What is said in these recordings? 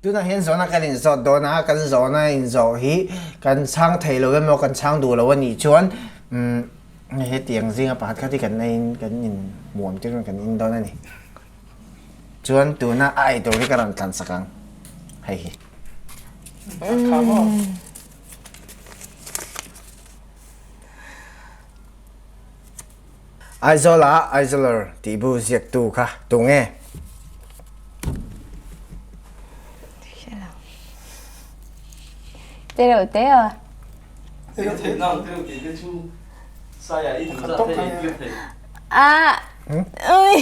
Tunah hian zawhna kan inzawt dawn a, kan zawhna inzawh hi kan chhang thei lo emaw kan chhang duh lo a nih chuan umm hetiang zinga pakhat khat hi kan eiin kan inhmuam tir kan in dawn a ni. Chuan tuna a eitur hi ka rawn thlan sak ang hei hi. Aizawla Aizawl tih bu ziaktu kha tunge? Te reuh te a. A. Ui.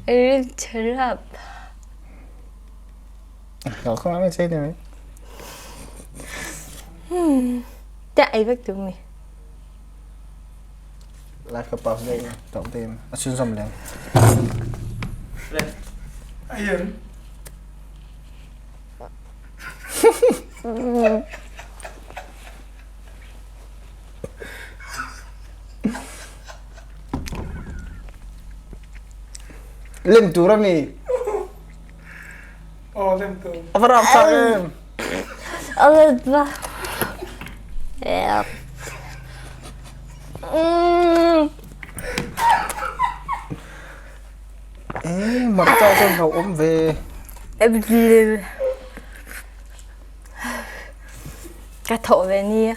Rin chhe rap. Te ei vek tur mi. Live ka pause daih a, tawp daih a, a chhunzawm leh ang. Lem tur a mi. Aw lem tur. A va rap chak em. A va va. Ê, marcha chuan hlauh awm ve. Ka thawh ve nia.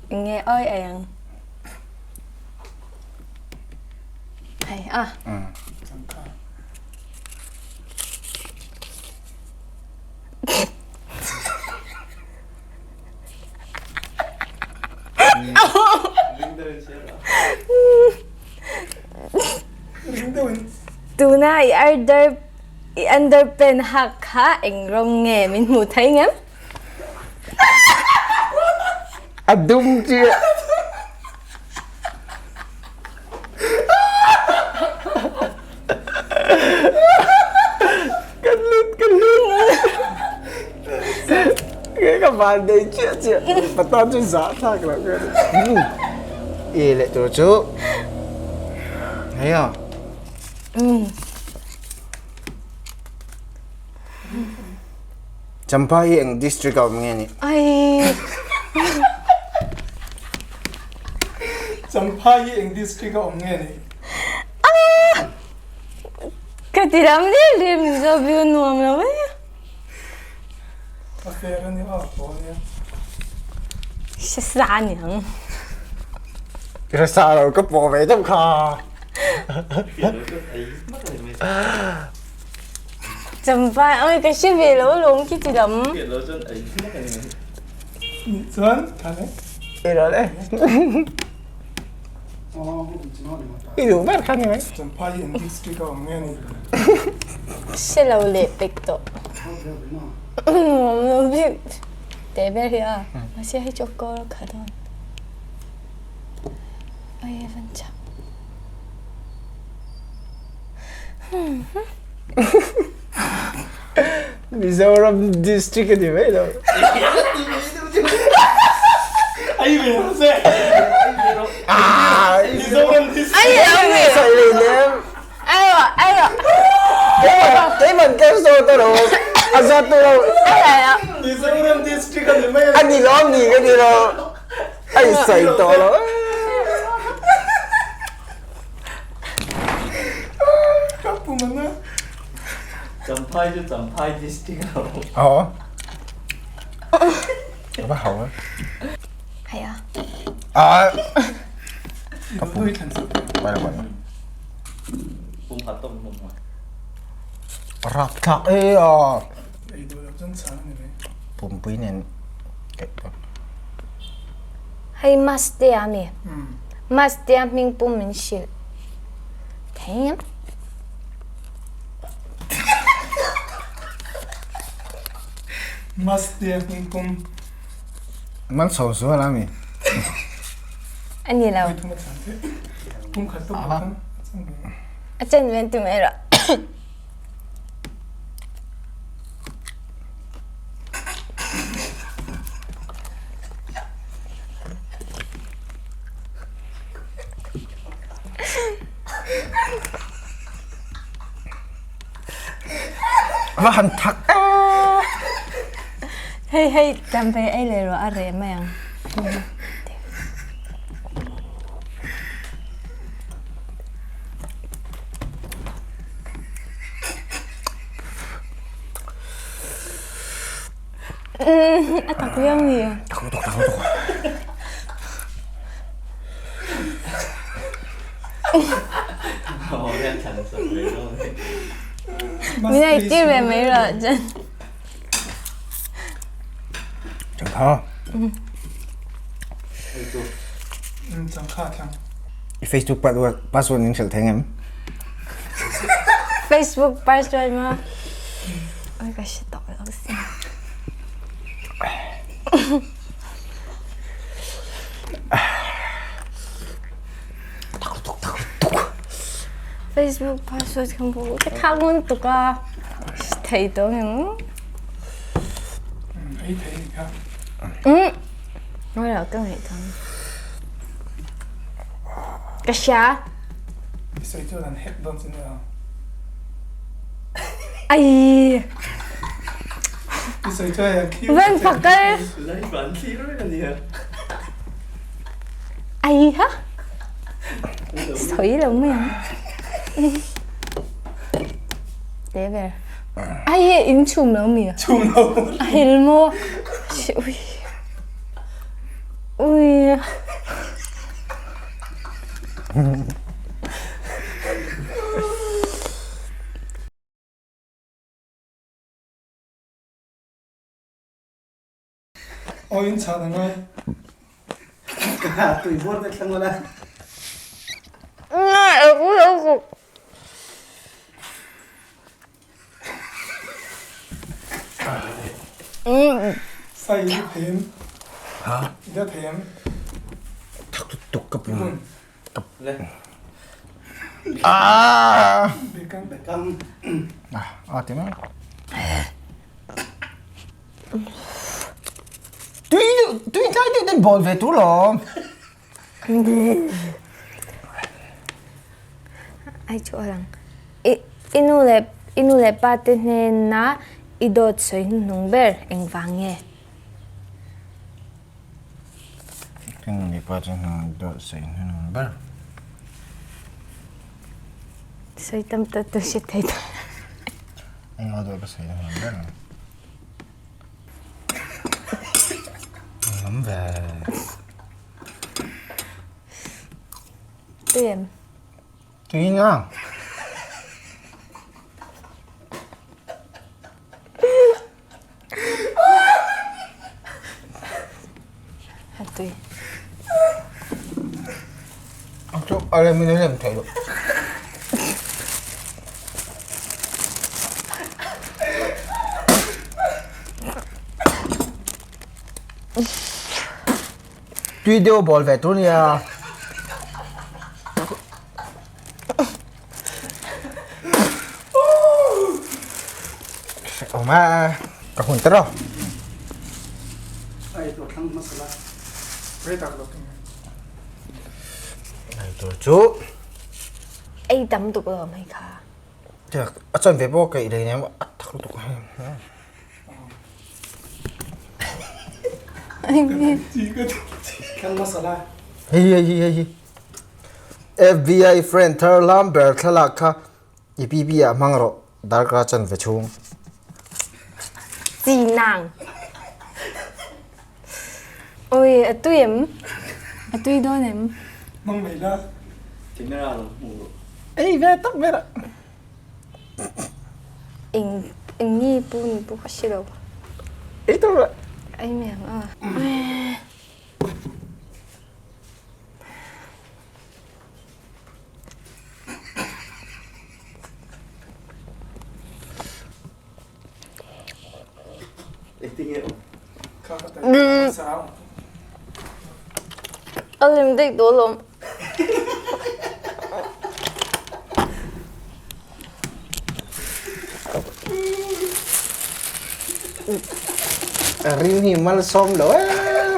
Nge oi ei ang. Hei a. Tuna i order i underpant hak kha eng rawng nge min hmuh thei ngem? A dum chiah. Kan lut kan lut. Cái ka van dei chiah chiah. Patan chu za thlak lo ka ni. E leh tur chu. Hei a. Champhai hi eng district a awm nge ni? Ai. Champhai hi eng district a awm nge ni? Ah! Ka ti ram lir lir min zawh view nuam lo e. A fair a ni a pawh nia. Hre sa niang. Hre sa lo ka pawh ve deuh kha. Champhai oi ka hre ve lo alawm khi ti lam. Chuan thane. I lo le. I duh ber kha ni mai. Champhai hi eng district a awm nge ni? Hre lo leh pek tawh. Nuam lo bik. Teh ber hi a. Mahse hei chu a kawr a kha dawn. Ai a van chak. Mizoram district a ni mai lo. Ai ve lo se. Mizoram district. Ai lo mi. Sai lei nem. Ai lo ai lo. Keiman kan zawt a lo. A zawt tu lo. Ai lo. Mizoram district a ni mai. A ni lo ni ka ni lo. Ai sai tawh lo. Champhai chu Champhai district a awm. Aw. A va hau a. Hei a. A. Ka pum. Quay là quay. Pum khat tawp pum khat. Rap thlak e a. Pumpui nen kaih tawp. Hei Mastea mi. Mastea hming pum min hrilh thei em? Mastea hming pum. Man chho zual a mi. A ni lo. Pum khat tawp a. A chen ven tu mai rawh. Va han thak ee. Hei hei tampe ei leh rawh a reh mai ang. A tak viau ni. Tak lutuk tak lutuk. Min ei tir ve mai rawh chuan. Changkha. Changkha thlang. I Facebook password min hrilh thei ngem? Facebook password ma. Oi ka hre tawh lo si. Tak lutuk tak lutuk. Facebook password kan bu ka thak ngun tuk a. Thei tawh ngem? Ei thei kha. Ngoi lo ka ngaih thang. Ka hria. I sawi chuan an hack dawn che nia. Ai. I sawi chuan an thlir. Van fakal. Live an thlir vek ania. Ai ha. Sawi lo mai ang. Te ber. Ai he in chhum lo mi? Chhum lo. A hil maw? Ui. Ui. Aw in chhan a ngai. Ka tui bur te thlang la. Sai i them. Ha? I them. Thak tuk ka pum. Le. Ah! Bekang. Bekang. Ah, ah ti mai. Tui tui tlai deuh ten bawl ve tur lawm. Ai chu alang. I i nu leh i nu leh pa te hnena i dawt sawi hnuhnung ber engvang nge? Ka nu leh pa te hnena i dawt sawi hnuhnung ber. Sawi tam ta tu hre thei ta. Englo dawt ka sawi hnuhnung ber ang. Ngam ve. Tui em? Tui nga. A tui. Chu a lem in a lem thei lo. Tui deuh bawl ve tur nia. Awm a, ka hun ta ro. Ai tur thlang hmasa la. Rei tak lo king. Ai tur chu. Ei tam tuk lo mai kha. A chan ve pawh ka i lei nem a thak lutuk. Thlang hmasa la. Hei hei hei hei. FBI friend thar lam ber thlalak kha i pp ah hmang rawh darkar chanve chhung. Chi nang. Oi, a tui em? A tui dawn em? Hmang mai la. Camera lo hmu rawh. Ei ve tak ber ah. Eng eng nge pu ni pu ka hre lo. Ei tur rawh. Ei mai ang a. A lim dik dawn lawm. Ring hi malsawm lo ee.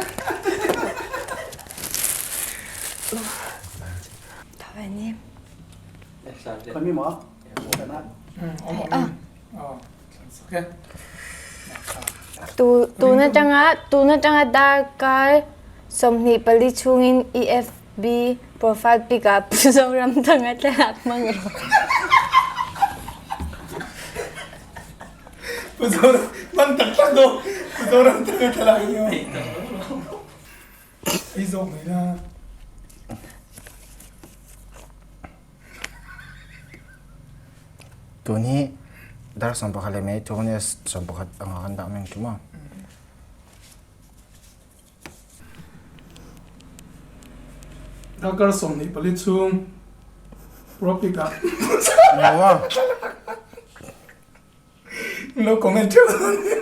Kami maw? sak e. Tun atanga tun atanga darkar 24 chhungin EFB profile pic ah Pu Zoramthanga thlalak hmang rawh. Pu Zoram hmang tak tak daw Pu Zoramthanga thlalak hi aw. Ei zawk mai la. Tun hi dar 11 leh mai thawng nia 11 anga kan dah mai ang chu maw. Darkar 24 chhung Propic ah Lo comment theuh dawn nia.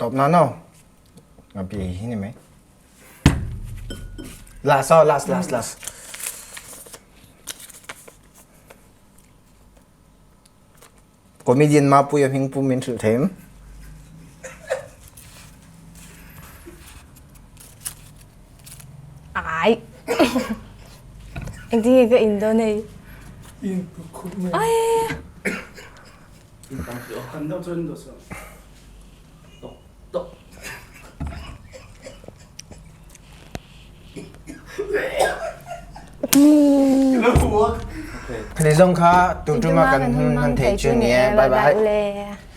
Tawp nan aw. Ngapi hi ni mai. Last aw, last last last. Comedian Mapuia hming pum min hrilh thei em? Ai. Engtin nge ka in dawn hei? In khup mai. Ai. Kan deuh chuan dawh suh. Tok tok. Khani zawng kha tun tuma kan hun hman theih chu ni e. Bye bye. Bye bye.